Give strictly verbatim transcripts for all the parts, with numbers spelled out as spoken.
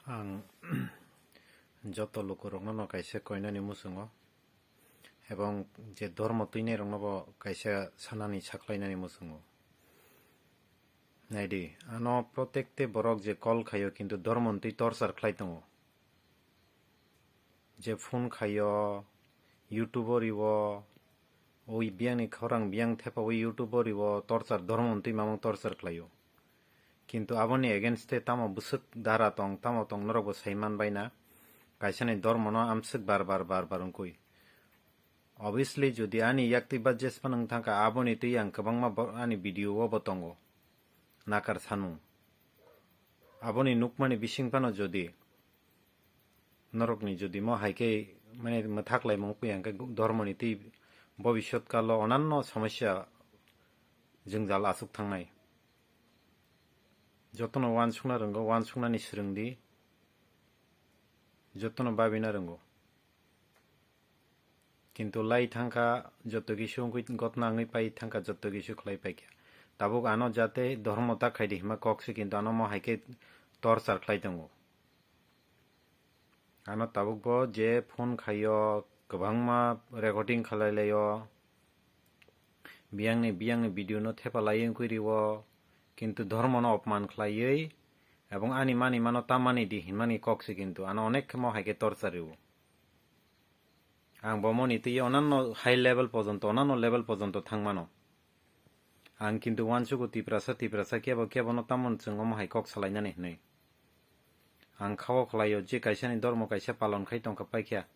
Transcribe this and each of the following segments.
Ang joto lukurokno no kaisa koinani muchungo, ebong je dhormo twinairokno bo kaisa sanani saklainani muchungo. Naidi, ano protekte borok je call khaio, kintu dhormoni twi torchar khlai tongo. Je phone khaio, YouTube o riwo, oi biyangni khorang biyang thepa oi YouTube o riwo torchar, dhormoni twi mamung torchar khlaio. Kintu aboni against te tamo bwswk dara tong, tamo tong norok bo sai man bai na. Kaisani dhormono amswk bar bar, bar bar wngkui. Obviously, jodi ani yaktwi ba jespan wng thangkha, aboni twi ang kwbangma bo-, ani video o bo tongo. Nakar sanmung. Aboni nukmani bising phano jodi norokni jodi mo hai khe mane mwthak laimung wngkha hwnkhe dhormoni twi bobiswt kalo onanno somosya jwngjal aswk thangnai. Jotono uansukna rwngo, uansuknani swrwng di. Jotono babina rwngo. Kintu lai thangkha, joto kisu wngwi gotna wngwi pai thangkha, joto kisu khlai paikha. Tabuk ano jate dhormo ta khaidi hima kok se, kintu ano mo hai khe torchar khlai tongo. Ano tabuk bo je phone khaio, kwbangma recording khlai laio, biyangni, biyangni video no thepa lai wngwi riwo, kintu dhormo no opman khlaiwi, ebong ani mani mano ta mani di hinmani kok se, kintu ano onek khe mo hai khe torchar riwo. Ang bo moni twi onanno high level pojonto, onanno level pojonto thangmano. Ang kintu uansugo Tiprasa, Tiprasa kebo, kebono tamon chwng omo hai kok salainani hwnwi. Ang khao khlaio je kaisani dormo kaisa palon khai tongkha paikha.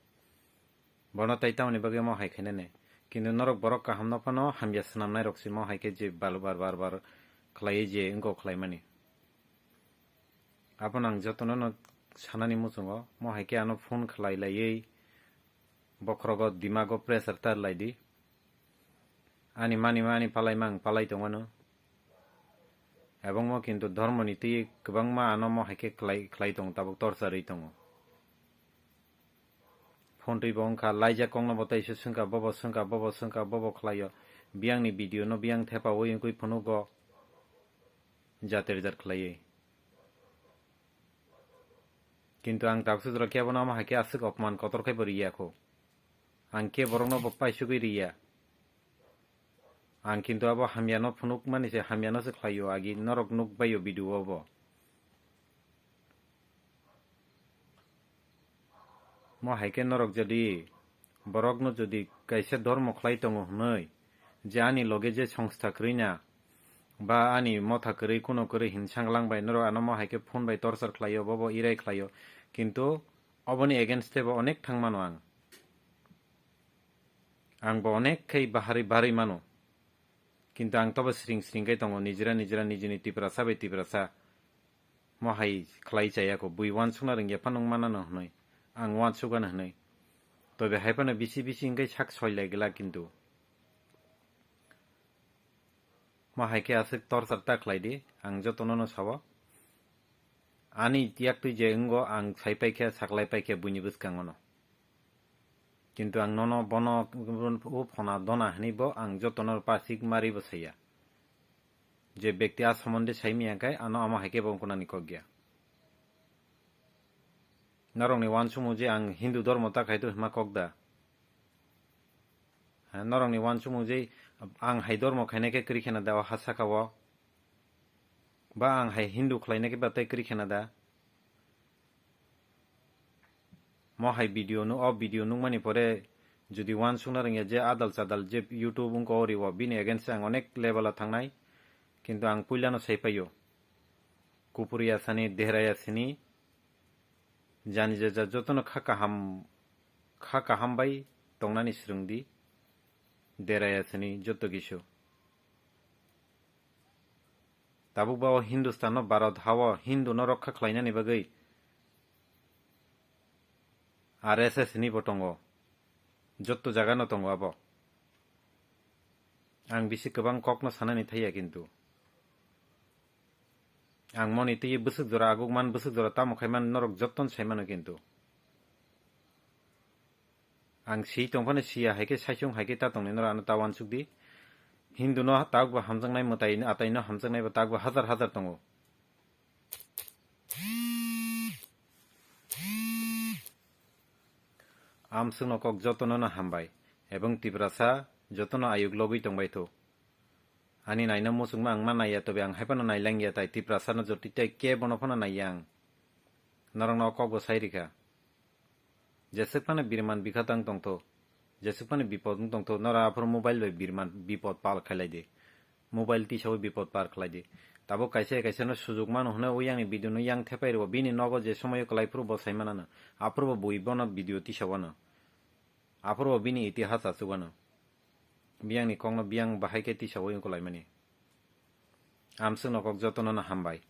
Bono tai tamoni bagwi omo hai khainani. Kintu norok borok kahamno phano hamya swnamnairok se mo hai khe je bal bar bar bar khlaiwi je wngkok khlaimani. Abono ang jotono no sanani muchungo, mo hai khe ano phone khlai laiwi bokhorogo dimago pressure tar lai di. Ani mani mani palai mang palai tongmano. Ebong mo kintu dhormoni twi kwbangma ano mo hai khe khlai, khlai tongo, tabuk torchar wi tongo. Phone twi bo wngkha, laijak kokno bo tei se swngkha, bobo swngkha, bobo swngkha, bobo khlaio. Biyangni video no biyang thepa wi wngwi phunugo. Jater jat khlaiwi. Kintu ang taksu jora kebono omo hai khe aswk opman kotor khai bo riya kho. Ang khe borokno bo paisugwi riya. Ang kintu abo hamyano phunukmani se hamyano se khlaio, agi norok nukbaio video o bo. Mo hai khe norok jodi borokno jodi kaisa dormo khlai tongo hwnwi, je ani loge je songstha kwrwi na, ba ani motha kwrwi kuno kwrwi hin sanglang bai norok ano mo hai khe phone bai torchar khlaio, bobo irai khlaio, kintu oboni against tebo onek thang mano ang. Ang bo onek khai bahari bahari mano. Kintu ang tobo sring sring khai tongo, nijra nijra nijini Tiprasa bai Tiprasa. Mo hai khlai chaya kho, bui uansukna rwngya phano wng manano hwnwi. Ang uansukgano hwnwi. Tobe hai phano bisi bisi wngkhe sak soi lai glak kintu. Mo hai khe aswk torchar ta khlai di, ang jotono no sao. Ani yaktwi je wngo ang sai paikha, saklai paikha buini bwskango no. Kintu ang nono bono o phona dona hwnwi bo ang jotono pasik mari bo saya. Je bekti a somonde sai miya khe ano amo hai khe bo wngkunani kok ya. Norokni uansukmung je ang Hindu dormo ta khai to hima kok da. Ha, norokni uansukmung je ang hai dormo khainai khe kwrwi khena da o ha saka o. Ba ang hai Hindu khlainai khe ba tei kwrwi khena da. Mo hai video no, o video nukmani pore jodi uansukna rwngya je adal chadal je YouTube wngkha o ri o bini against ang onek level o thangnai. Kintu ang puilano sai paio. Kupuriya sani, deraya sini, jani jaja jotono kha kaham, kha kaham bai tongnani swrwng di, deraya sini joto kisu. Tabuk ba o Hindustan no Bharat ha o Hindu no rokha khlainani bagwi R S S ni bo tongo, jotto jaga no tongo abo. Ang bisi kwbang kok no sanani thaiya kintu. Ang moni twi bwswk jora aguk man, bwswk jora tamo khai man, norok jotton sai mano kintu. Ang si tong phano siya hai khe, saisung hai khe ta tongni norok ano ta uansuk di. Hindu no tak bo hamjaknai, mwtai atai no hamjaknai bo tak bo hajar hajar tongo. Amswkno kok jotono no hambai, ebong Tiprasa jotono ayuk logwi tongbai tho. Ani naina muchungma ang ma naiya, tobe ang haiphano nailangya, tai Tiprasano jotitei kebono phano naiya ang. Norokno o kokbo sai rikha. Jeswk phano birman bikha tang tongtho, jeswk phano bipod wng tongtho, nora aphuru mobile bai birman bipod pal khailai di. Mobile tisawi bipod par khlai di. Tabuk kaisa kaisa no sujuk mano hwnwi o yang ni video no yang thepai rwo, bini nogo je somoyo kwlai phuru bo sai manano. Aphuru bo bui bono video tisawano. Aphuru bo bini itihas achugano. Biyang ni kokno biyang bahai khe tisawi wng kwlai mani. Amswk no kok jotono no hambai.